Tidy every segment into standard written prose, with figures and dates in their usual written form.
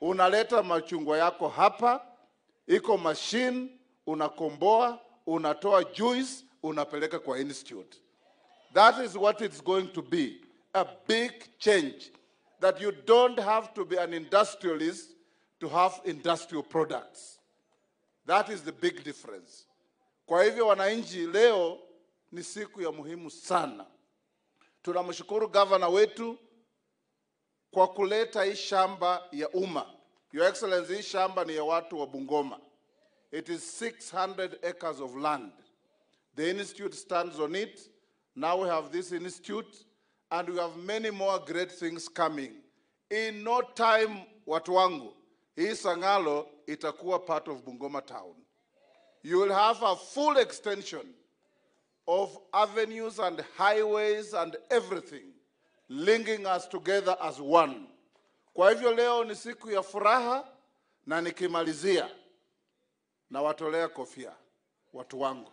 Unaleta machungwa yako hapa, iko machine, unakomboa, unatoa juice, unapeleka kwa institute. That is what it's going to be, a big change, that you don't have to be an industrialist to have industrial products. That is the big difference. Kwa hivyo wananchi, leo ni siku ya muhimu sana. Tunamshukuru governor wetu kwa kuleta hii shamba ya umma. Your Excellency, hii shamba ni ya watu wa Bungoma. It is 600 acres of land. The institute stands on it. Now we have this institute and we have many more great things coming. In no time, watu wangu, hii Sangalo itakuwa part of Bungoma town. You will have a full extension of avenues and highways and everything linking us together as one. Kwa hivyo leo ni siku ya furaha, na nikimalizia na watolea kofia watu wangu.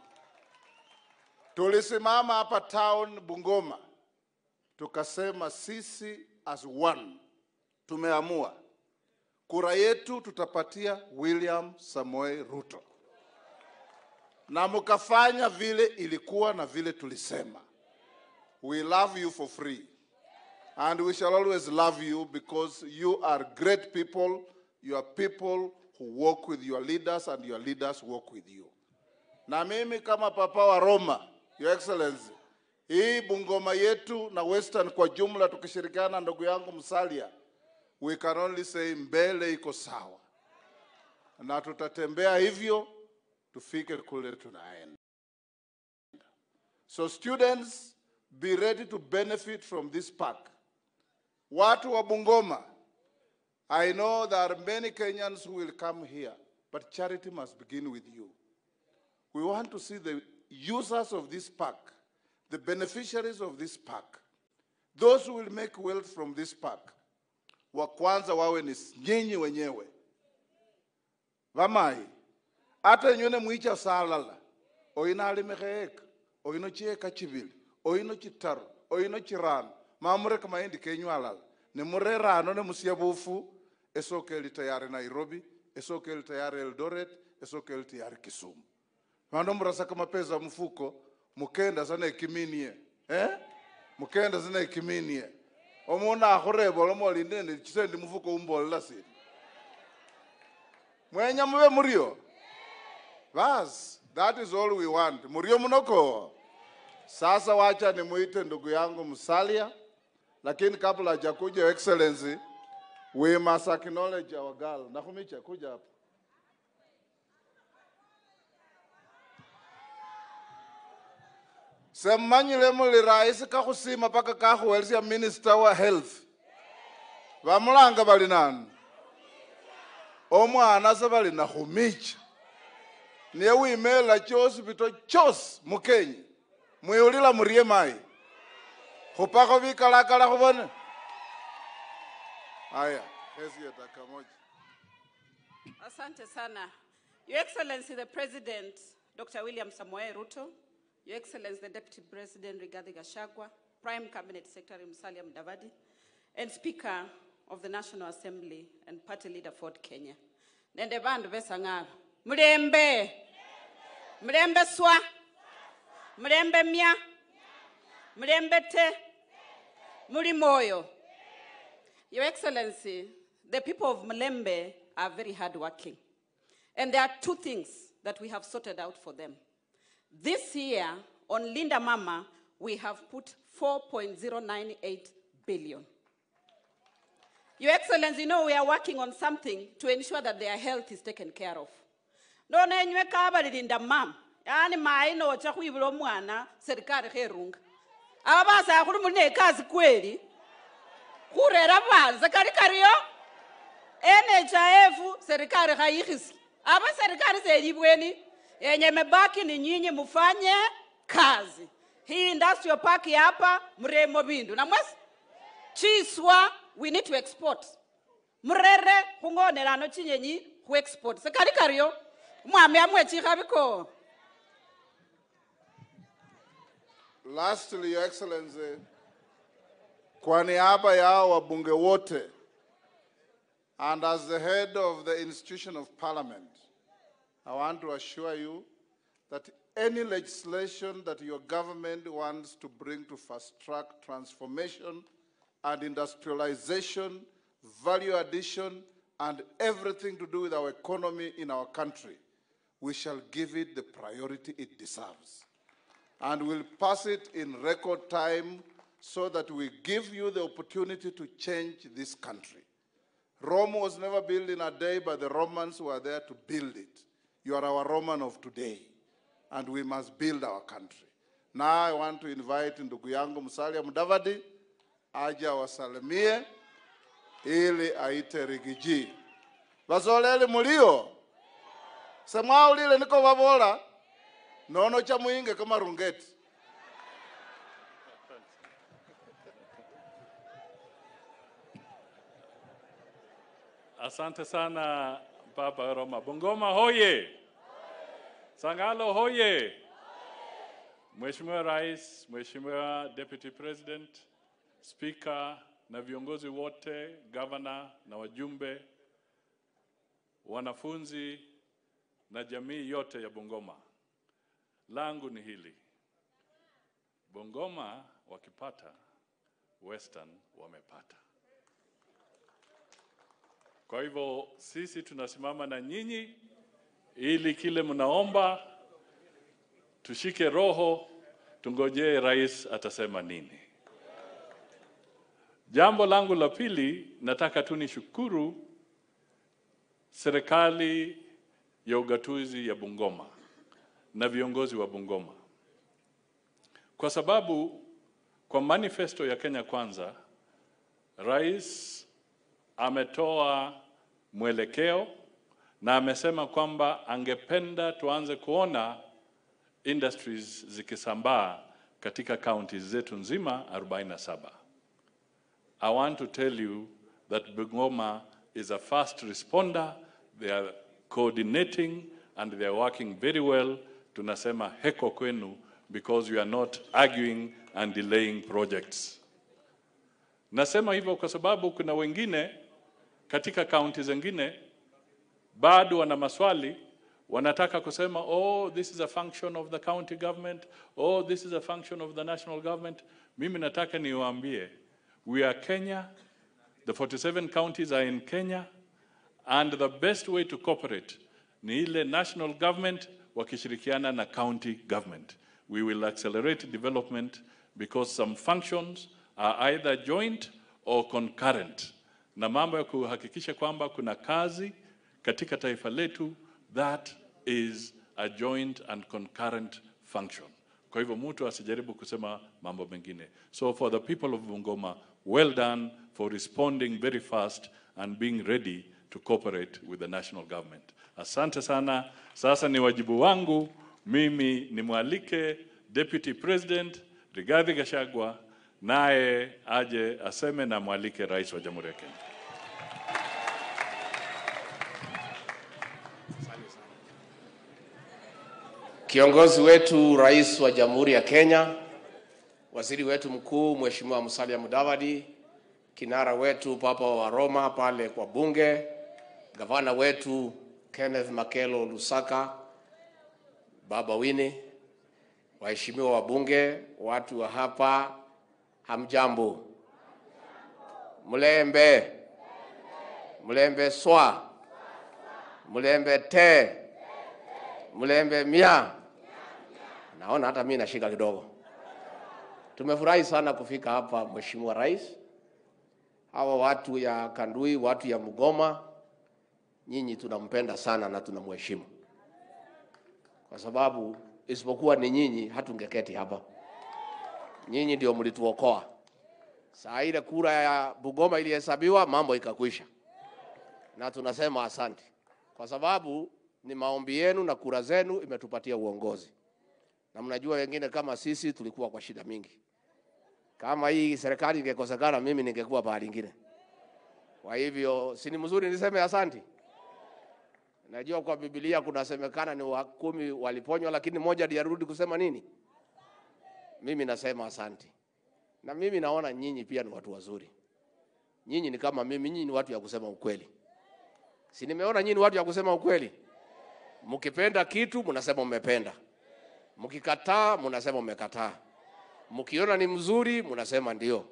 Tulisimama hapa town Bungoma tukasema sisi as one tumeamua kura yetu tutapatia William Samoei Ruto. Na mkafanya vile ilikuwa na vile tulisema. We love you for free. And we shall always love you because you are great people. You are people who work with your leaders and your leaders work with you. Na mimi kama Papa wa Roma, Your Excellency, hii Bungoma yetu na Western kwa jumla tukishirikiana ndugu yangu Musalia, we can only say mbele iko sawa. Na tutatembea hivyo tufike kule tunaenda. So students, be ready to benefit from this park. Watu wa Bungoma, I know there are many Kenyans who will come here, but charity must begin with you. We want to see the users of this park, the beneficiaries of this park, those who will make wealth from this park. Wa kwanza wawe ni nyinyi wenyewe. Vamai, ata nyone mwicha salala, oina alimeheka, oino chieka chibili, oino chitaru, oino chirano, mamure kama hindi kenyu alala. Ne murerano ne musiabufu, esokeli tayari Nairobi, esokeli tayari Eldoret, esokeli tayari Kisumu. Mando murasa kama pesa mfuko, mukenda sana ikiminie. Mukenda sana ikiminie. Omona akhorebo lomo lindende chisendi mfuko umbolela sini. Mwenya mwe murio. Bas, that is all we want. Murio munoko. Sasa wacha nimuite ndugu yangu Musalia, lakini kabla hajakuja Excellency, we must acknowledge our girl. Nakhumicha kuja hapa. Semanyile muli rais kakhusima paka kakhuwelesya Minister wa Health. Bamulanga bali nani? Omwana se bali Nakhumicha. Niye wimela chosi pito chosi mukenya. Mwiulila murie mai. Khupakho bikalakala khubone. Haya, kesi ya dakika moja. Asante sana. Your Excellency the President, Dr. William Samoei Ruto, Your Excellency the Deputy President Rigathi Gachagua, Prime Cabinet Secretary Musalia Mudavadi, and Speaker of the National Assembly and Party Leader Ford Kenya. Nende bandu besangalo. Mulembe. Mulembe swa. Mulembe mia. Mulembe te. Muri moyo. Your Excellency, the people of Mulembe are very hardworking. And there are two things that we have sorted out for them. This year, on Linda Mama, we have put 4.098 billion. Your Excellency, you know we are working on something to ensure that their health is taken care of. No nenywe kabali Linda Mama. Yani maino cha kuibula mwana serikali kherunga. Abasa khuli mune kazi kweli. Khurera banza kali kariyo. NHIF serikali khaikhisi. Aba serikali selibweni yenye mebaki ni nyinyi mufanye kazi. Hii industrial park hapa mremo bindu. Na mwesi chiswa we need to export. Murere khungonerano chinyenyi khu export. Sekali kariyo. Mwami amwe chikhabiko. Lastly, Your Excellency, kwa niaba ya wabunge wote And as the head of the institution of parliament, I want to assure you that any legislation that your government wants to bring to fast-track transformation and industrialization, value addition, and everything to do with our economy in our country, we shall give it the priority it deserves. And we'll pass it in record time so that we give you the opportunity to change this country. Rome was never built in a day, but the Romans were there to build it. You are our Roman of today, and we must build our country. Now I want to invite ndugu yangu Musalia Mudavadi aje awasalimie ili aite Riggy G. Basoleli mulio semwaulile niko babola nono cha muinge kama rungeti. Asante sana Baba Roma. Bungoma hoye! Sangalo hoye! Mheshimiwa Rais, Mheshimiwa Deputy President, Speaker na viongozi wote, Governor na wajumbe, wanafunzi na jamii yote ya Bungoma. Langu ni hili. Bungoma wakipata, Western wamepata. Kwa hivyo sisi tunasimama na nyinyi ili kile mnaomba tushike roho, tungojee rais atasema nini. Jambo langu la pili, nataka tu nishukuru serikali ya ugatuzi ya Bungoma na viongozi wa Bungoma. Kwa sababu kwa manifesto ya Kenya Kwanza, rais ametoa mwelekeo na amesema kwamba angependa tuanze kuona industries zikisambaa katika counties zetu nzima 47. I want to tell you that Bungoma is a fast responder. They are coordinating and they are working very well. Tunasema heko kwenu because you are not arguing and delaying projects. Nasema hivyo kwa sababu kuna wengine katika county zingine bado wana maswali, wanataka kusema oh, this is a function of the county government, oh, this is a function of the national government. Mimi nataka niwaambie, we are Kenya, the 47 counties are in Kenya, and the best way to cooperate ni ile national government wakishirikiana na county government. We will accelerate development because some functions are either joint or concurrent. Na mambo ya kuhakikisha kwamba kuna kazi katika taifa letu, that is a joint and concurrent function. Kwa hivyo mtu asijaribu kusema mambo mengine. So for the people of Bungoma, well done for responding very fast and being ready to cooperate with the national government. Asante sana. Sasa ni wajibu wangu mimi nimwalike Deputy President Rigathi Gachagua naye aje aseme na mwalike Rais wa Jamhuri ya Kenya. Kiongozi wetu Rais wa Jamhuri ya Kenya, Waziri wetu mkuu Mheshimiwa Musalia Mudavadi, kinara wetu Papa wa Roma pale kwa bunge, gavana wetu Kenneth Makelo Lusaka, Baba Winnie, waheshimiwa wabunge, watu wa hapa, hamjambo. Mulembe. Mulembe swa. Mulembe te. Mulembe mia. Naona hata mimi nashika kidogo. Tumefurahi sana kufika hapa Mheshimiwa Rais. Hawa watu ya Kandui, watu ya Mugoma, nyinyi tunampenda sana na tunamheshimu. Kwa sababu isipokuwa ni nyinyi hatungeketi hapa. Nyinyi ndio mlituokoa. Saa ile kura ya Bungoma ilihesabiwa, mambo ikakwisha. Na tunasema asante. Kwa sababu ni maombi yenu na kura zenu imetupatia uongozi. Na mnajua wengine kama sisi tulikuwa kwa shida mingi. Kama hii serikali ingekosekana mimi ningekuwa pahali ingine. Kwa hivyo si ni mzuri niseme asante. Najua kwa Biblia kunasemekana ni wa 10 waliponywa lakini mmoja alirudi kusema nini? Mimi nasema asante. Na mimi naona nyinyi pia ni watu wazuri. Nyinyi ni kama mimi, nyinyi ni watu ya kusema ukweli. Si nimeona nyinyi watu ya kusema ukweli? Mkipenda kitu mnasema mmependa. Mkikataa mnasema mmekataa. Mkiona ni mzuri mnasema ndio.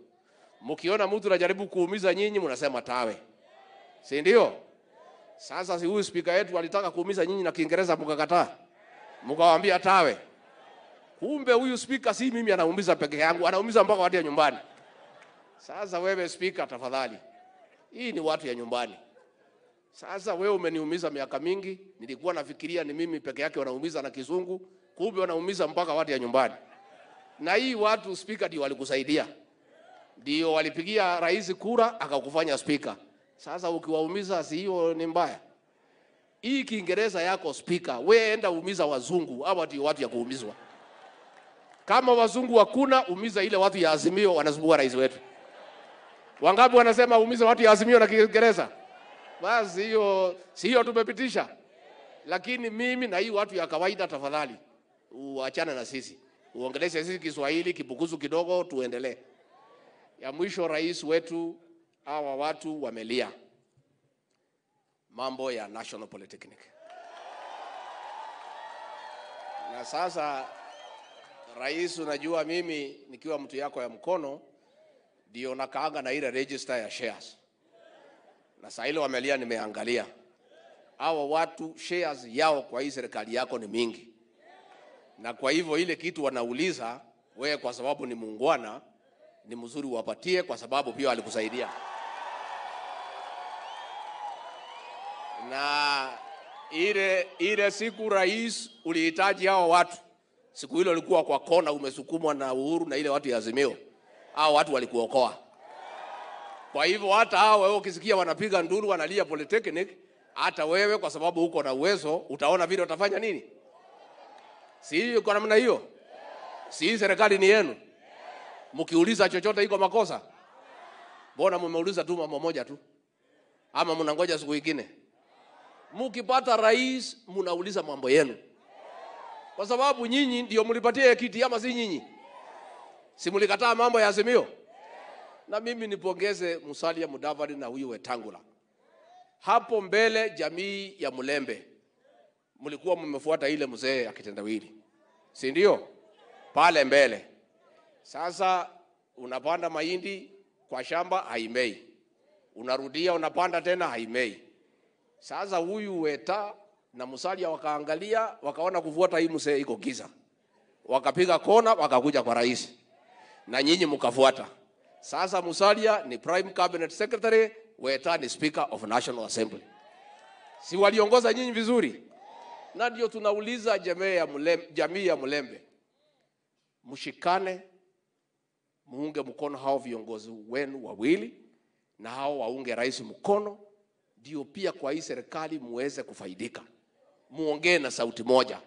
Mkiona mtu anajaribu kuumiza nyinyi mnasema tawe. Si ndio? Sasa si huyu speaker yetu alitaka kuumiza nyinyi na Kiingereza mkakataa. Mkawaambia tawe. Kumbe huyu speaker si mimi anaumiza peke yangu, anaumiza mpaka watu ya nyumbani. Sasa wewe speaker, tafadhali. Hii ni watu ya nyumbani. Sasa wewe umeniumiza miaka mingi, nilikuwa nafikiria ni mimi peke yake wanaumiza na Kizungu, kumbe wanaumiza mpaka watu ya nyumbani. Na hii watu speaker ndio walikusaidia. Ndio walipigia rais kura akakufanya speaker. Sasa ukiwaumiza si hiyo ni mbaya? Hii Kiingereza yako speaker, wewe enda umiza wazungu, hawa ndio watu ya kuumizwa. Kama wazungu hakuna, umiza ile watu ya Azimio wanasumbua rais wetu. Wangapi wanasema umiza watu ya Azimio na Kiingereza? Basi hiyo si hiyo tumepitisha. Lakini mimi na hii watu ya kawaida, tafadhali uachane na sisi. Uongeleshe sisi Kiswahili kibukusu kidogo tuendelee. Ya mwisho, rais wetu, hawa watu wamelia mambo ya National Polytechnic. Na sasa rais, unajua mimi nikiwa mtu yako ya mkono ndio nakaanga na ile register ya shares. Na saa ile wamelia, nimeangalia hawa watu shares yao kwa hii serikali yako ni mingi. Na kwa hivyo ile kitu wanauliza wewe, kwa sababu ni muungwana, ni mzuri uwapatie, kwa sababu pia walikusaidia. Na ile siku rais ulihitaji hao watu, siku ile ulikuwa kwa kona umesukumwa na Uhuru na ile watu ya Azimio, hao watu walikuokoa. Kwa hivyo hata hao wewe ukisikia wanapiga nduru wanalia Polytechnic, hata wewe kwa sababu uko na uwezo utaona vile utafanya nini. Si kwa namna hiyo? Si serikali ni yenu? Mkiuliza chochote iko makosa? Mbona mmeuliza tu mambo moja tu? Ama mnangoja siku nyingine? Mkipata rais mnauliza mambo yenu. Kwa sababu nyinyi ndio mlipatia kiti, ama si nyinyi? Si mlikataa mambo ya Azimio? Na mimi nipongeze Musalia Mudavadi na huyu Wetangula. Hapo mbele jamii ya Mulembe mlikuwa mmefuata ile mzee akitendawili, si ndio? Pale mbele. Sasa unapanda mahindi kwa shamba haimei. Unarudia unapanda tena haimei. Sasa huyu Weta na Musalia wakaangalia, wakaona kufuata hii mzee iko giza. Wakapiga kona wakakuja kwa rais. Na nyinyi mkafuata. Sasa Musalia ni Prime Cabinet Secretary, Weta ni Speaker of National Assembly. Si waliongoza nyinyi vizuri? Na ndio tunauliza jamii ya Mulembe, mshikane, muunge mkono hao viongozi wenu wawili, na hao waunge rais mkono, ndio pia kwa hii serikali muweze kufaidika. Muongee na sauti moja.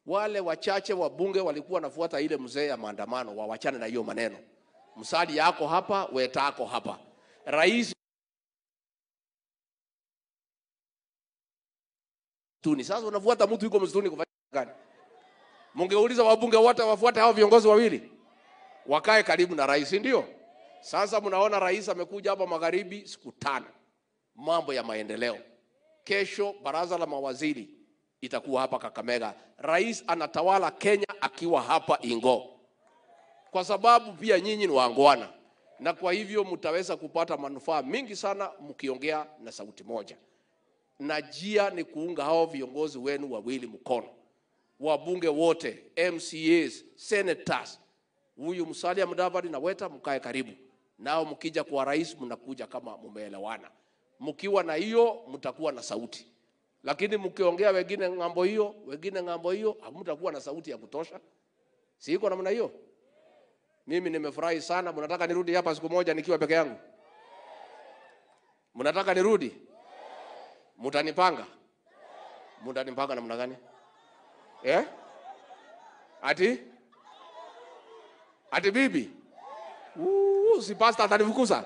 Wale wachache wabunge walikuwa wanafuata ile mzee ya maandamano, wawachane na hiyo maneno. Musalia yako hapa, Weta yako hapa. Rais tuni. Sasa unafuata mtu yuko msituni kufanya gani? Mungeuliza wabunge wote wafuate hao viongozi wawili, wakae karibu na rais, ndio? Sasa mnaona rais amekuja hapa magharibi siku 5, mambo ya maendeleo. Kesho baraza la mawaziri itakuwa hapa Kakamega. Rais anatawala Kenya akiwa hapa Ingo. Kwa sababu pia nyinyi ni waangwana. Na kwa hivyo mtaweza kupata manufaa mingi sana mkiongea na sauti moja. Na njia ni kuunga hao viongozi wenu wawili mkono. Wabunge wote, MCAs, senators, huyu Musalia Mudavadi na Weta mkae karibu. Nao mkija kwa rais mnakuja kama mumeelewana. Mkiwa na hiyo mtakuwa na sauti. Lakini mkiongea wengine ng'ambo hiyo, wengine ng'ambo hiyo, hamtakuwa na sauti ya kutosha. Si iko namna hiyo? Mimi nimefurahi sana. Mnataka nirudi hapa siku moja nikiwa peke yangu? Mnataka nirudi? Mtanipanga? Mtanipanga namna gani? Eh? Ati? Ati bibi? Si pastor atanifukuza?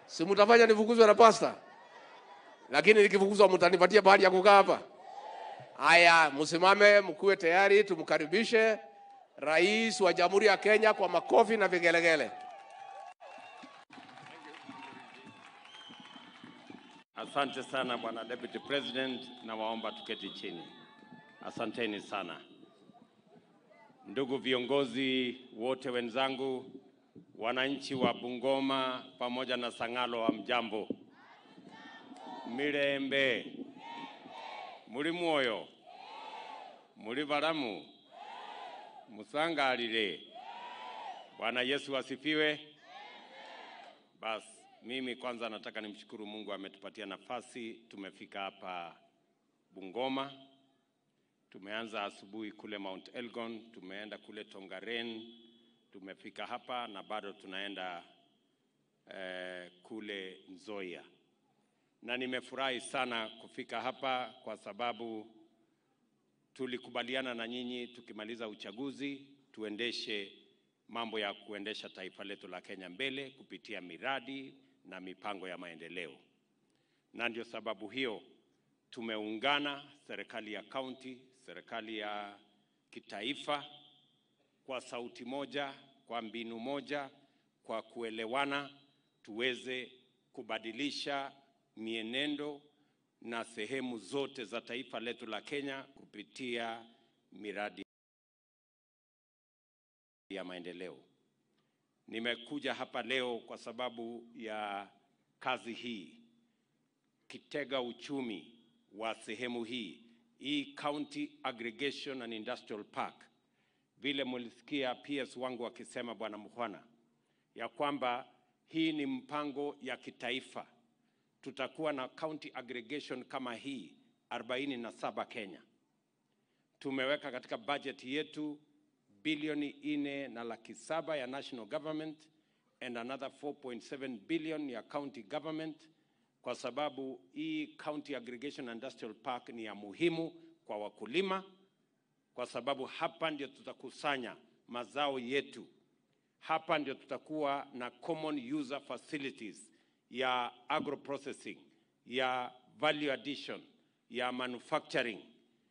Si mtafanya nifukuzwe na pastor? Lakini nikifukuzwa mtanipatia bahati ya kukaa hapa? Haya, msimame mkuwe tayari tumkaribishe Rais wa Jamhuri ya Kenya kwa makofi na vigelegele. Asante sana Bwana Deputy President, na waomba tuketi chini. Asanteni sana. Ndugu viongozi wote wenzangu, wananchi wa Bungoma pamoja na Sang'alo, wa mjambo. Mirembe. Muli mwoyo. Muli balamu. Musangalile. Bwana Yesu asifiwe. Bas, mimi kwanza nataka nimshukuru Mungu ametupatia nafasi, tumefika hapa Bungoma. Tumeanza asubuhi kule Mount Elgon, tumeenda kule Tongaren, tumefika hapa na bado tunaenda kule Nzoia. Na nimefurahi sana kufika hapa kwa sababu tulikubaliana na nyinyi tukimaliza uchaguzi tuendeshe mambo ya kuendesha taifa letu la Kenya mbele kupitia miradi na mipango ya maendeleo. Na ndio sababu hiyo tumeungana, serikali ya county, serikali ya kitaifa, kwa sauti moja, kwa mbinu moja, kwa kuelewana, tuweze kubadilisha mienendo na sehemu zote za taifa letu la Kenya kupitia miradi ya maendeleo. Nimekuja hapa leo kwa sababu ya kazi hii, kitega uchumi wa sehemu hii, hii County Aggregation and Industrial Park. Vile mulisikia PS wangu akisema, Bwana Mukhwana, ya kwamba hii ni mpango ya kitaifa. Tutakuwa na county aggregation kama hii 47 Kenya. Tumeweka katika budget yetu bilioni 4.7 million ya national government and another 4.7 billion ya county government, kwa sababu hii County Aggregation Industrial Park ni ya muhimu kwa wakulima, kwa sababu hapa ndio tutakusanya mazao yetu. Hapa ndio tutakuwa na common user facilities ya agro processing, ya value addition, ya manufacturing,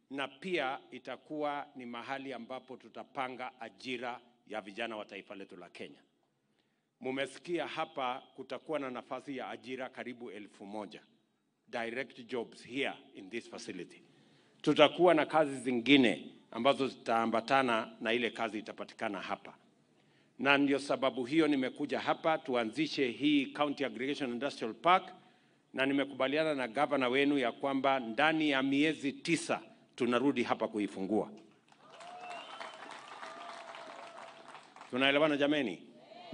na pia itakuwa ni mahali ambapo tutapanga ajira ya vijana wa taifa letu la Kenya. Mumesikia hapa kutakuwa na nafasi ya ajira karibu 1,000 direct jobs here in this facility. Tutakuwa na kazi zingine ambazo zitaambatana na ile kazi itapatikana hapa. Na ndio sababu hiyo nimekuja hapa tuanzishe hii County Aggregation Industrial Park, na nimekubaliana na gavana wenu ya kwamba ndani ya miezi 9 tunarudi hapa kuifungua. Tunaelewana jameni?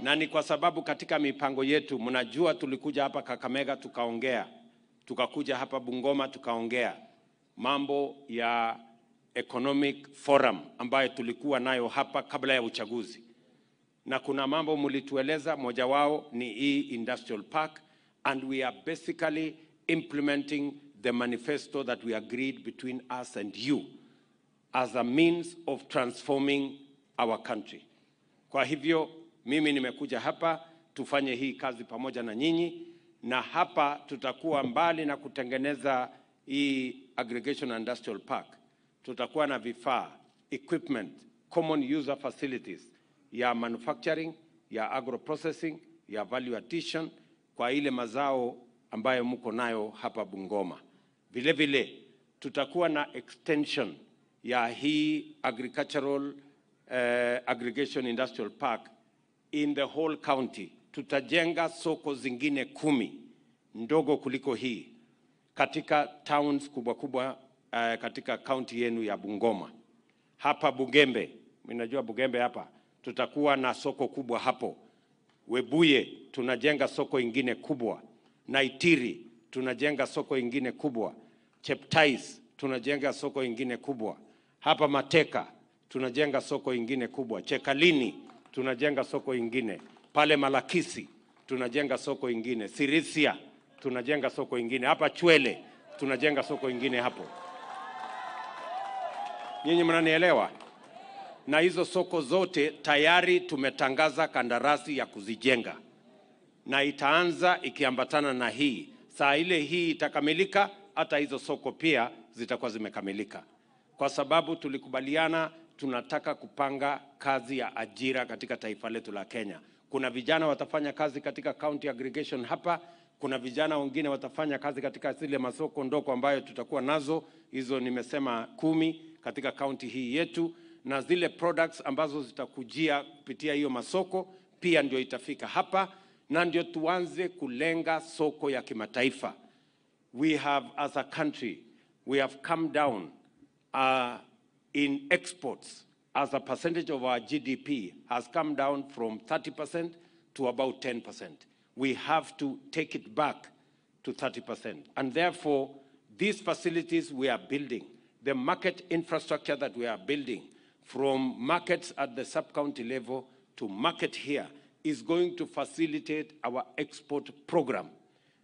Na ni kwa sababu katika mipango yetu, mnajua tulikuja hapa Kakamega tukaongea, tukakuja hapa Bungoma tukaongea mambo ya Economic Forum ambayo tulikuwa nayo hapa kabla ya uchaguzi. Na kuna mambo mlitueleza, moja wao ni hii Industrial Park, and we are basically implementing the manifesto that we agreed between us and you as a means of transforming our country. Kwa hivyo mimi nimekuja hapa tufanye hii kazi pamoja na nyinyi, na hapa tutakuwa mbali na kutengeneza hii Aggregation Industrial Park, tutakuwa na vifaa, equipment, common user facilities ya manufacturing, ya agro processing, ya value addition kwa ile mazao ambayo mko nayo hapa Bungoma. Vile vile tutakuwa na extension ya hii agricultural aggregation industrial park in the whole county. Tutajenga soko zingine 10 ndogo kuliko hii katika towns kubwa kubwa katika county yenu ya Bungoma. Hapa Bugembe, mimi najua Bugembe hapa tutakuwa na soko kubwa hapo. Webuye tunajenga soko ingine kubwa. Naitiri tunajenga soko ingine kubwa. Cheptais tunajenga soko ingine kubwa. Hapa Mateka tunajenga soko ingine kubwa. Chekalini tunajenga soko ingine. Pale Malakisi tunajenga soko ingine. Sirisia tunajenga soko ingine. Hapa Chwele tunajenga soko ingine hapo. Nyinyi mnanielewa? Na hizo soko zote tayari tumetangaza kandarasi ya kuzijenga, na itaanza ikiambatana na hii. Saa ile hii itakamilika, hata hizo soko pia zitakuwa zimekamilika, kwa sababu tulikubaliana tunataka kupanga kazi ya ajira katika taifa letu la Kenya. Kuna vijana watafanya kazi katika county aggregation hapa, Kuna vijana wengine watafanya kazi katika zile masoko ndogo ambayo tutakuwa nazo, hizo nimesema 10 katika kaunti hii yetu, na zile products ambazo zitakujia kupitia hiyo masoko pia ndio itafika hapa, na ndio tuanze kulenga soko ya kimataifa. We have, as a country, we have come down in exports as a percentage of our GDP has come down from 30% to about 10%. We have to take it back to 30%. And therefore, these facilities we are building, the market infrastructure that we are building, from markets at the sub-county level to market here, is going to facilitate our export program.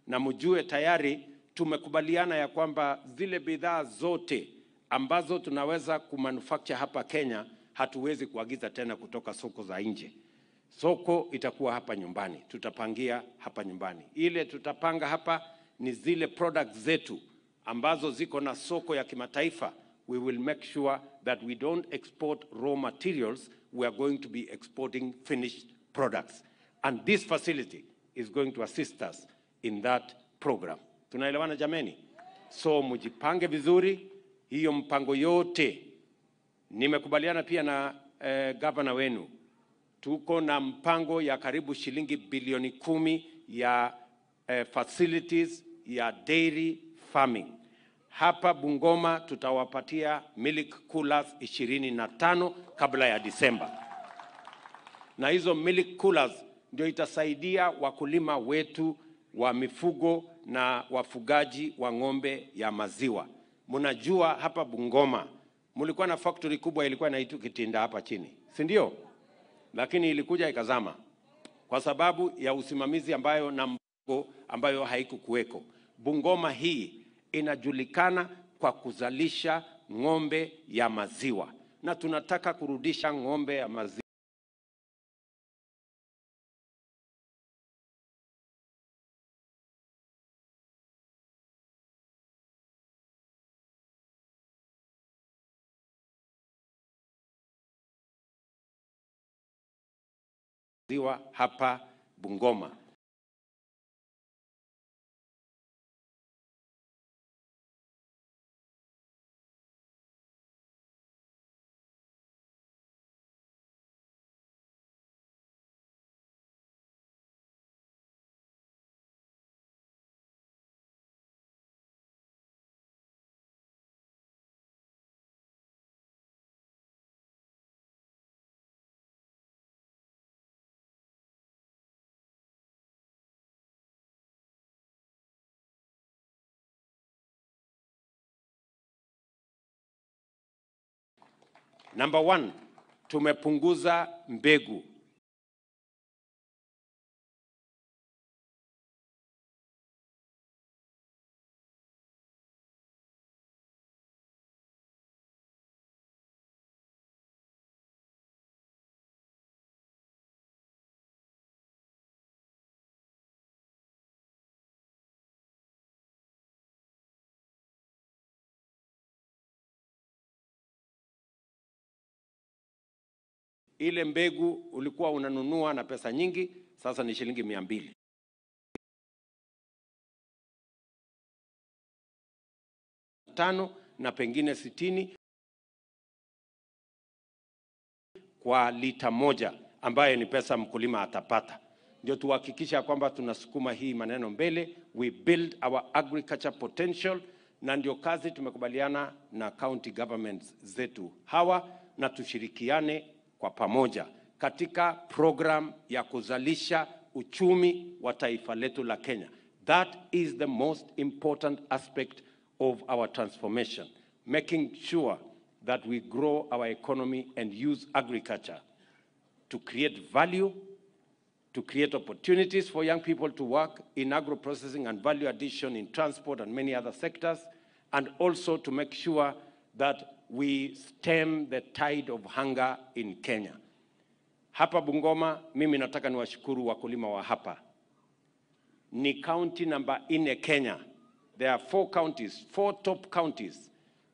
Na mjue tayari tumekubaliana ya kwamba zile bidhaa zote ambazo tunaweza kumanufacture hapa Kenya hatuwezi kuagiza tena kutoka soko za nje. Soko itakuwa hapa nyumbani, tutapangia hapa nyumbani. Ile tutapanga hapa ni zile products zetu ambazo ziko na soko ya kimataifa. We will make sure that we don't export raw materials, we are going to be exporting finished products. And this facility is going to assist us in that program. Tunaelewana jameni? So mujipange vizuri, hiyo mpango yote. Nimekubaliana pia na governor wenu. Tuko na mpango ya karibu shilingi bilioni 10 ya facilities ya dairy farming. Hapa Bungoma tutawapatia milk coolers 25 kabla ya Disemba. Na hizo milk coolers ndio itasaidia wakulima wetu wa mifugo na wafugaji wa ng'ombe ya maziwa. Mnajua hapa Bungoma mulikuwa na factory kubwa ilikuwa inaitwa Kitinda hapa chini, si ndio? Lakini ilikuja ikazama kwa sababu ya usimamizi ambayo na mpango ambayo haikukuweko. Bungoma hii inajulikana kwa kuzalisha ng'ombe ya maziwa, na tunataka kurudisha ng'ombe ya maziwa hapa Bungoma. Number 1, tumepunguza mbegu. Ile mbegu ulikuwa unanunua na pesa nyingi, sasa ni shilingi 200. 5 na pengine 60 kwa lita moja, ambaye ni pesa mkulima atapata. Ndio tuhakikisha kwamba tunasukuma hii maneno mbele, we build our agriculture potential, na ndio kazi tumekubaliana na county governments zetu hawa, na tushirikiane kwa pamoja katika program ya kuzalisha uchumi wa taifa letu la Kenya. That is the most important aspect of our transformation, making sure that we grow our economy and use agriculture to create value, to create opportunities for young people to work in agro-processing and value addition in transport and many other sectors, and also to make sure that we stem the tide of hunger in Kenya. Hapa Bungoma, mimi nataka niwashukuru wakulima wa hapa. Ni county number 4 Kenya. There are 4 counties, 4 top counties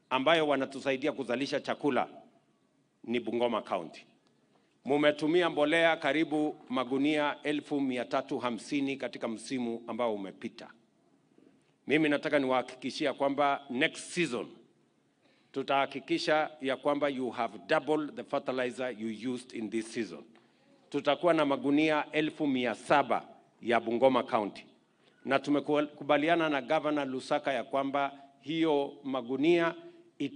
ambayo wanatusaidia kuzalisha chakula ni Bungoma County. Mumetumia mbolea karibu magunia 350,000 katika msimu ambao umepita. Mimi nataka niwahakikishia kwamba next season tutahakikisha ya kwamba you have double the fertilizer you used in this season. Tutakuwa na magunia 700,000 ya Bungoma County. Na tumekubaliana na Governor Lusaka ya kwamba hiyo magunia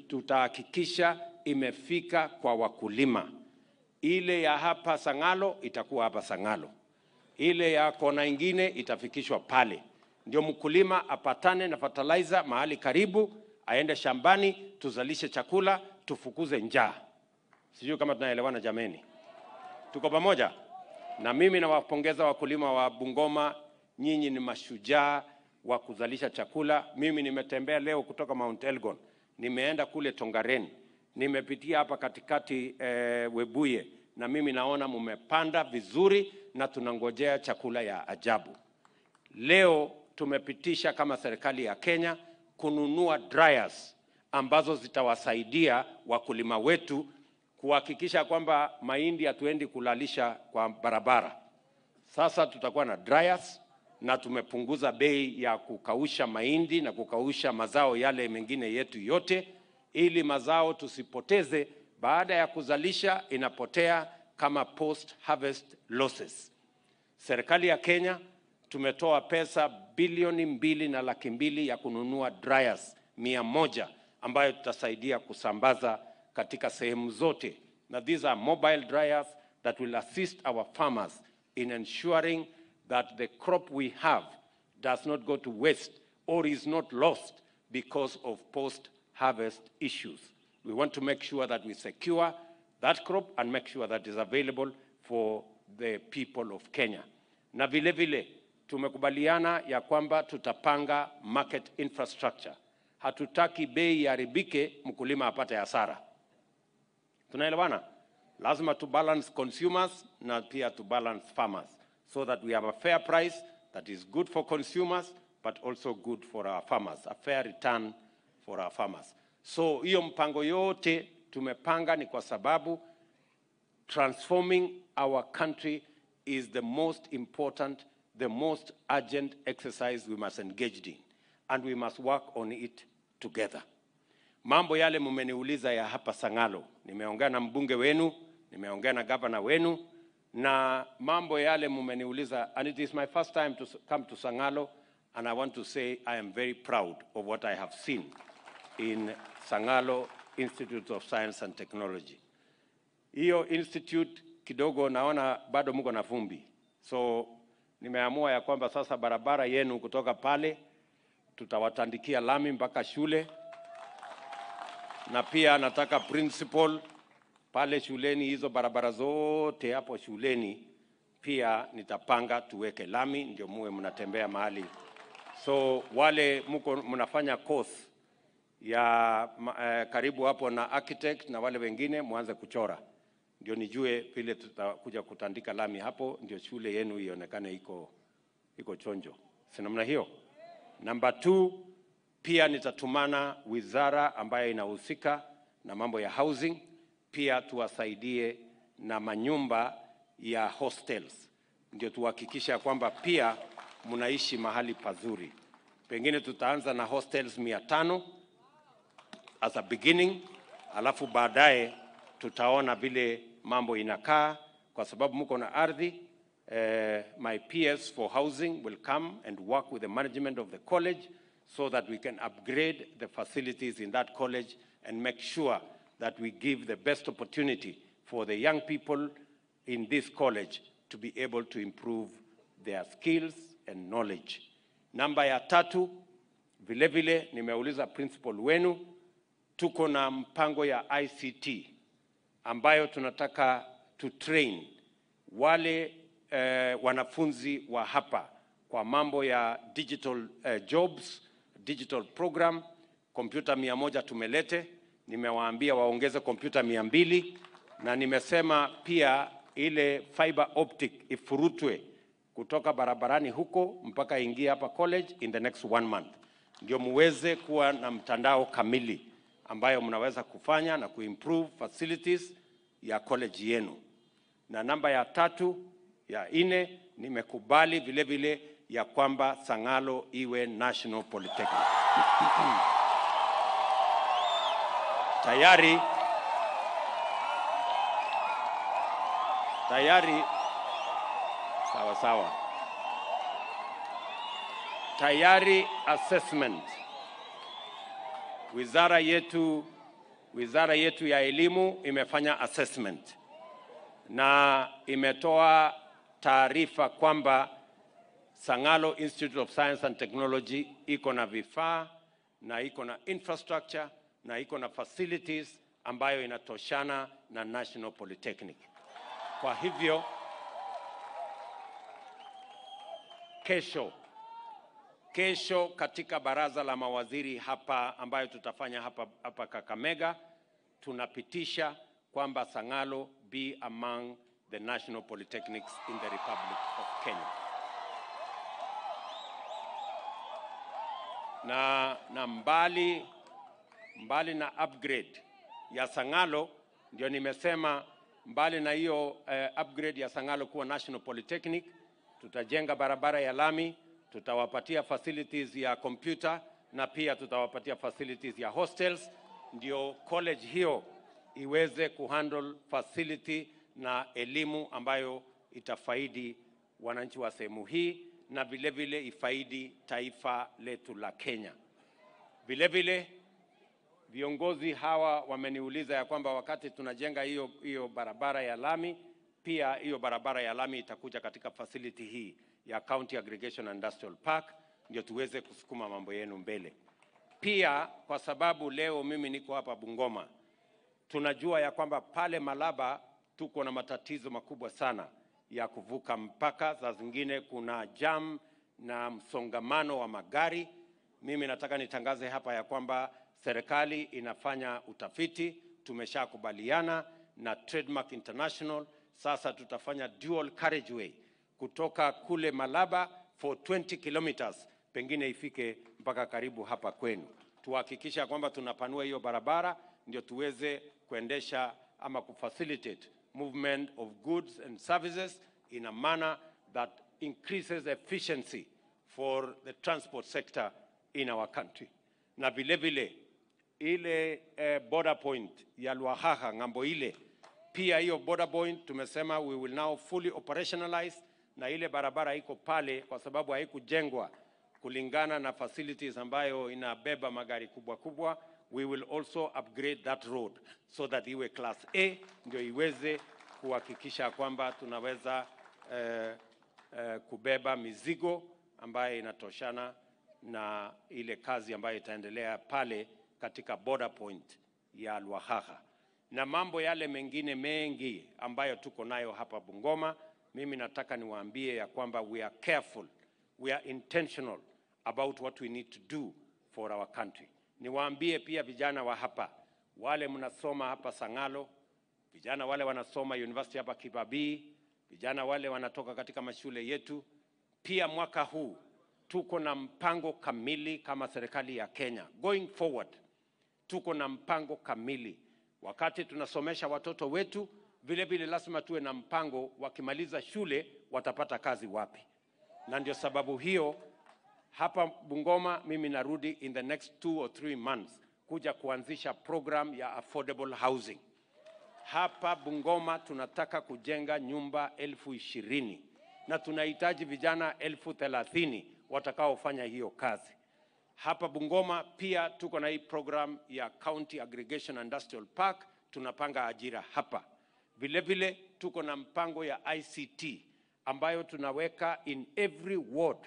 tutahakikisha imefika kwa wakulima. Ile ya hapa Sangalo itakuwa hapa Sangalo. Ile ya kona ingine itafikishwa pale. Ndio mkulima apatane na fertilizer mahali karibu, aende shambani, tuzalishe chakula, tufukuze njaa. Sijui kama tunaelewana jameni. Tuko pamoja? Na mimi nawapongeza wakulima wa Bungoma, nyinyi ni mashujaa wa kuzalisha chakula. Mimi nimetembea leo kutoka Mount Elgon, nimeenda kule Tongaren, nimepitia hapa katikati Webuye, na mimi naona mumepanda vizuri na tunangojea chakula ya ajabu. Leo tumepitisha kama serikali ya Kenya kununua dryers ambazo zitawasaidia wakulima wetu kuhakikisha kwamba mahindi hatuendi kulalisha kwa barabara. Sasa tutakuwa na dryers na tumepunguza bei ya kukausha mahindi na kukausha mazao yale mengine yetu yote, ili mazao tusipoteze baada ya kuzalisha, inapotea kama post harvest losses. Serikali ya Kenya tumetoa pesa 2,200,000 ya kununua dryers 100 ambayo tutasaidia kusambaza katika sehemu zote. Na these are mobile dryers that will assist our farmers in ensuring that the crop we have does not go to waste or is not lost because of post-harvest issues. We want to make sure that we secure that crop and make sure that is available for the people of Kenya. Na vile vile tumekubaliana ya kwamba tutapanga market infrastructure. Hatutaki bei iharibike, mkulima apate hasara. Tunaelewana? Lazima to balance consumers na pia to balance farmers so that we have a fair price that is good for consumers but also good for our farmers, a fair return for our farmers. So hiyo mpango yote tumepanga ni kwa sababu transforming our country is the most important, the most urgent exercise we must engage in, and we must work on it together. Mambo yale mumeniuliza ya hapa Sangalo, nimeongea na mbunge wenu, nimeongea na governor wenu, na mambo yale mumeniuliza, and it is my first time to come to Sangalo, and I want to say I am very proud of what I have seen in Sangalo Institute of Science and Technology. Hiyo institute kidogo naona bado mko na vumbi. So nimeamua ya kwamba sasa barabara yenu kutoka pale tutawatandikia lami mpaka shule. Na pia nataka principal pale shuleni, hizo barabara zote hapo shuleni pia nitapanga tuweke lami ndio muwe mnatembea mahali. So wale mko mnafanya course ya karibu hapo na architect na wale wengine muanze kuchora, ndio nijue vile tutakuja kutandika lami hapo, ndio shule yenu ionekane iko chonjo. Si namna hiyo? Number 2, pia nitatumana wizara ambayo inahusika na mambo ya housing, pia tuwasaidie na manyumba ya hostels, ndio tuhakikisha kwamba pia mnaishi mahali pazuri. Pengine tutaanza na hostels 500 as a beginning, alafu baadaye tutaona vile mambo inakaa, kwa sababu mko na ardhi. My PS for housing will come and work with the management of the college so that we can upgrade the facilities in that college and make sure that we give the best opportunity for the young people in this college to be able to improve their skills and knowledge. Namba ya 3, vile vile nimeuliza principal wenu, tuko na mpango ya ICT ambayo tunataka to train wale wanafunzi wa hapa kwa mambo ya digital jobs, digital program. Kompyuta 100 tumelete, nimewaambia waongeze kompyuta 200, na nimesema pia ile fiber optic ifurutwe kutoka barabarani huko mpaka ingie hapa college in the next 1 month, ndio muweze kuwa na mtandao kamili ambayo mnaweza kufanya na kuimprove facilities ya college yenu. Na namba ya tatu, ya nne, nimekubali vile vile ya kwamba Sang'alo iwe National Polytechnic. Tayari, sawa sawa. Tayari assessment. Wizara yetu ya elimu imefanya assessment na imetoa taarifa kwamba Sang'alo Institute of Science and Technology iko na vifaa na iko na infrastructure na iko na facilities ambayo inatoshana na National Polytechnic. Kwa hivyo kesho katika baraza la mawaziri hapa ambayo tutafanya hapa Kakamega, tunapitisha kwamba Sang'alo be among the national polytechnics in the Republic of Kenya. Na mbali na upgrade ya Sang'alo, ndio nimesema mbali na hiyo upgrade ya Sang'alo kuwa National Polytechnic, tutajenga barabara ya lami, tutawapatia facilities ya computer na pia tutawapatia facilities ya hostels, ndio college hiyo iweze kuhandle facility na elimu ambayo itafaidi wananchi wa sehemu hii na vile vile ifaidi taifa letu la Kenya. Vile vile viongozi hawa wameniuliza ya kwamba wakati tunajenga hiyo barabara ya lami, pia hiyo barabara ya lami itakuja katika facility hii ya County Aggregation Industrial Park, ndio tuweze kusukuma mambo yenu mbele. Pia kwa sababu leo mimi niko hapa Bungoma, tunajua ya kwamba pale Malaba tuko na matatizo makubwa sana ya kuvuka mpaka, saa zingine kuna jam na msongamano wa magari. Mimi nataka nitangaze hapa ya kwamba serikali inafanya utafiti, tumeshakubaliana na Trademark International, sasa tutafanya dual carriageway kutoka kule Malaba for 20 kilometers, pengine ifike mpaka karibu hapa kwenu. Tuhakikisha kwamba tunapanua hiyo barabara ndio tuweze kuendesha ama kufacilitate movement of goods and services in a manner that increases efficiency for the transport sector in our country. Na vile vile ile border point ya Lwahaha ngambo ile, pia hiyo border point tumesema we will now fully operationalize, na ile barabara iko pale kwa sababu haikujengwa kulingana na facilities ambayo inabeba magari kubwa kubwa. We will also upgrade that road so that iwe class A, ndio iweze kuhakikisha kwamba tunaweza kubeba mizigo ambayo inatoshana na ile kazi ambayo itaendelea pale katika border point ya Lwahaha. Na mambo yale mengine mengi ambayo tuko nayo hapa Bungoma, mimi nataka niwaambie ya kwamba we are careful, we are intentional about what we need to do for our country. Niwaambie pia vijana wa hapa, wale mnasoma hapa Sang'alo, vijana wale wanasoma university hapa Kibabii, vijana wale wanatoka katika mashule yetu, pia mwaka huu tuko na mpango kamili kama serikali ya Kenya. Going forward, tuko na mpango kamili. Wakati tunasomesha watoto wetu, vile vile lazima tuwe na mpango wakimaliza shule watapata kazi wapi. Na ndio sababu hiyo hapa Bungoma mimi narudi in the next 2 or 3 months kuja kuanzisha program ya affordable housing. Hapa Bungoma tunataka kujenga nyumba 20,000 na tunahitaji vijana 30,000 watakaofanya hiyo kazi. Hapa Bungoma pia tuko na hii program ya County Aggregation Industrial Park, tunapanga ajira hapa. Vile vile tuko na mpango ya ICT ambayo tunaweka in every ward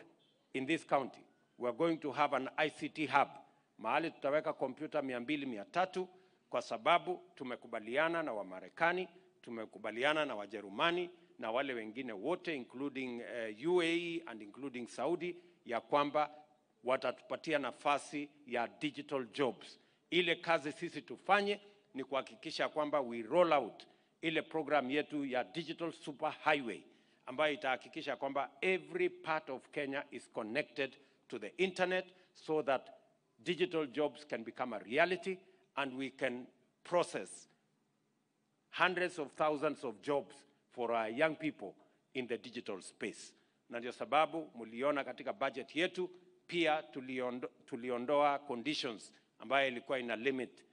in this county. We are going to have an ICT hub. Mahali tutaweka kompyuta 200, 300, kwa sababu tumekubaliana na Wamarekani, tumekubaliana na Wajerumani na wale wengine wote including UAE and including Saudi, ya kwamba watatupatia nafasi ya digital jobs. Ile kazi sisi tufanye ni kuhakikisha kwamba we roll out ile program yetu ya digital super highway ambayo itahakikisha kwamba every part of Kenya is connected to the internet so that digital jobs can become a reality and we can process hundreds of thousands of jobs for our young people in the digital space. Na ndio sababu mliona katika budget yetu pia tuliondoa conditions ambayo ilikuwa ina limit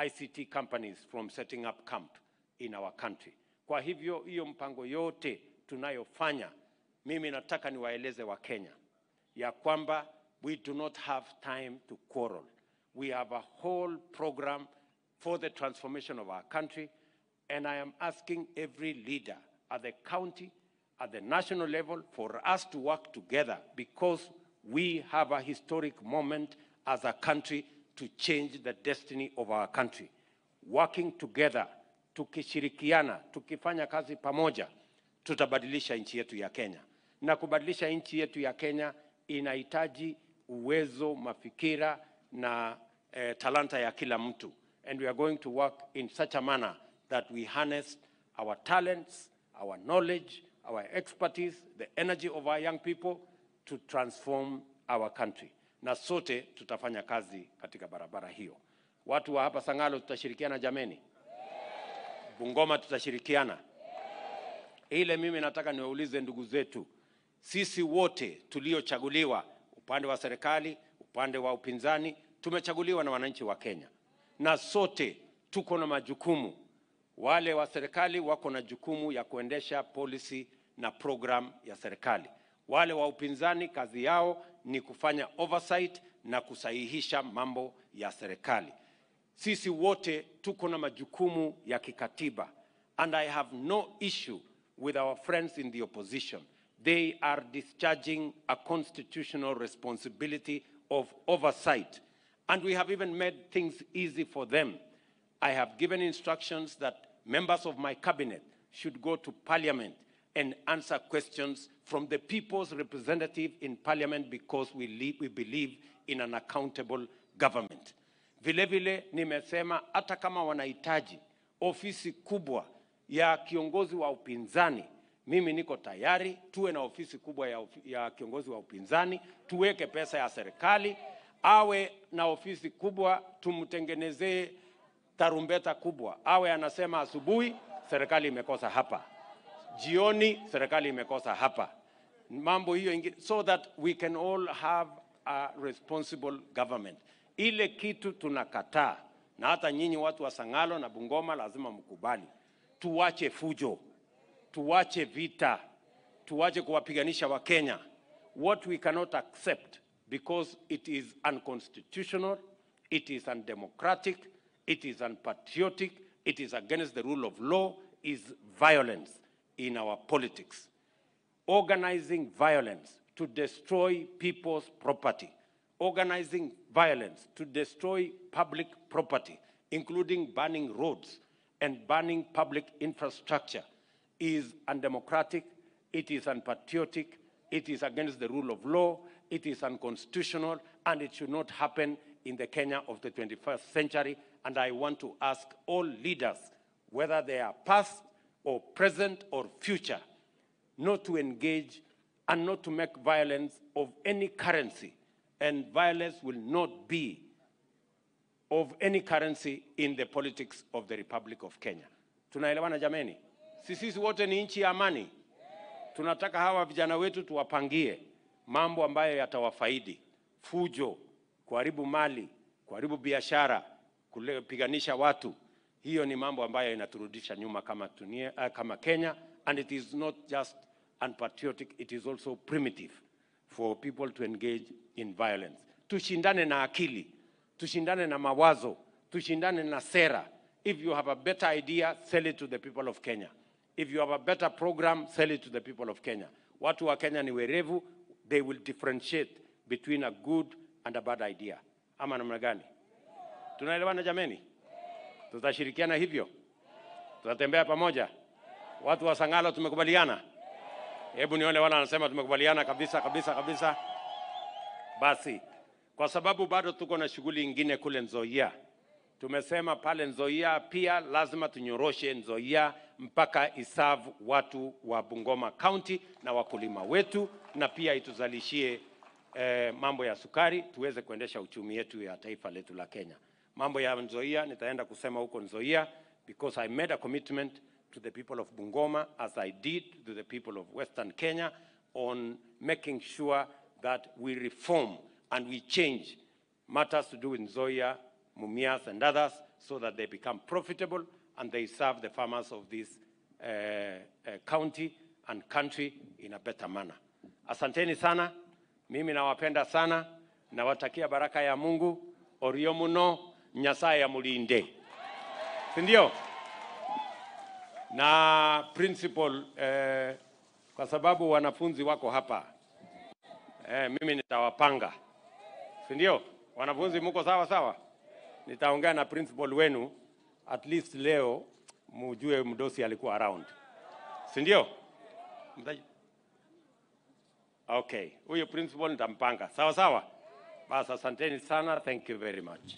ICT companies from setting up camp in our country. Kwa hivyo hiyo mpango yote tunayofanya, mimi nataka niwaeleze wa Kenya ya kwamba we do not have time to quarrel. We have a whole program for the transformation of our country, and I am asking every leader at the county, at the national level, for us to work together, because we have a historic moment as a country to change the destiny of our country. Working together, tukishirikiana, tukifanya kazi pamoja, tutabadilisha nchi yetu ya Kenya. Na kubadilisha nchi yetu ya Kenya inahitaji uwezo, mafikira na talanta ya kila mtu. And we are going to work in such a manner that we harness our talents, our knowledge, our expertise, the energy of our young people to transform our country. Na sote tutafanya kazi katika barabara hiyo. Watu wa hapa Sangalo tutashirikiana jameni? Bungoma tutashirikiana? Ile mimi nataka niwaulize ndugu zetu, sisi wote tuliochaguliwa, upande wa serikali, upande wa upinzani, tumechaguliwa na wananchi wa Kenya. Na sote tuko na majukumu. Wale wa serikali wako na jukumu ya kuendesha policy na program ya serikali. Wale wa upinzani kazi yao ni kufanya oversight na kusahihisha mambo ya serikali. Sisi wote tuko na majukumu ya kikatiba. And I have no issue with our friends in the opposition. They are discharging a constitutional responsibility of oversight. And we have even made things easy for them. I have given instructions that members of my cabinet should go to parliament and answer questions from the people's representative in parliament, because we believe in an accountable government. Vile vile nimesema hata kama wanahitaji ofisi kubwa ya kiongozi wa upinzani, mimi niko tayari tuwe na ofisi kubwa ya kiongozi wa upinzani, tuweke pesa ya serikali, awe na ofisi kubwa, tumtengenezee tarumbeta kubwa, awe anasema asubuhi serikali imekosa hapa, jioni serikali imekosa hapa, mambo hiyo ingine, so that we can all have a responsible government. Ile kitu tunakataa, na hata nyinyi watu wa Sangalo na Bungoma lazima mkubali, tuache fujo, tuache vita, tuache kuwapiganisha wa Kenya. What we cannot accept, because it is unconstitutional, it is undemocratic, it is unpatriotic, it is against the rule of law, is violence in our politics. Organizing violence to destroy people's property, organizing violence to destroy public property, including burning roads and burning public infrastructure, is undemocratic, it is unpatriotic, it is against the rule of law, it is unconstitutional, and it should not happen in the Kenya of the 21st century. And I want to ask all leaders, whether they are past or present or future, not to engage and not to make violence of any currency. And violence will not be of any currency in the politics of the Republic of Kenya. Tunaelewana jameni? Sisi wote ni nchi ya amani. Tunataka hawa vijana wetu tuwapangie mambo ambayo yatawafaidi. Fujo, kuharibu mali, kuharibu biashara, kupiganisha watu. Hiyo ni mambo ambayo inaturudisha nyuma kama Kenya. And it is not just unpatriotic, it is also primitive for people to engage in violence. Tushindane na akili, tushindane na mawazo, tushindane na sera. If you have a better idea, sell it to the people of Kenya. If you have a better program, sell it to the people of Kenya. Watu wa Kenya ni werevu, they will differentiate between a good and a bad idea. Ama namna gani? Tunaelewana jameni? Tutashirikiana hivyo? Tutatembea pamoja? Watu wa Sangalo tumekubaliana? Hebu nione wana wanasema tumekubaliana kabisa kabisa kabisa. Basi, kwa sababu bado tuko na shughuli nyingine kule Nzoia. Tumesema pale Nzoia pia lazima tunyoroshe Nzoia mpaka isavu watu wa Bungoma County na wakulima wetu, na pia ituzalishie mambo ya sukari tuweze kuendesha uchumi yetu ya taifa letu la Kenya. Mambo ya Nzoia nitaenda kusema huko Nzoia because I made a commitment to the people of Bungoma, as I did to the people of Western Kenya, on making sure that we reform and we change matters to do with Nzoia, Mumias, and others so that they become profitable and they serve the farmers of this county and country in a better manner. Asanteni sana, mimi nawapenda sana, nawatakia baraka ya Mungu, orio muno, Nyasaye amulinde. Si ndio? Na principal, kwa sababu wanafunzi wako hapa, mimi nitawapanga, si ndio? Wanafunzi muko sawa sawa? Nitaongea na principal wenu at least leo mujue mdosi alikuwa around, si ndio? Okay, huyo principal nitampanga sawa sawa. Basi asanteni sana, thank you very much.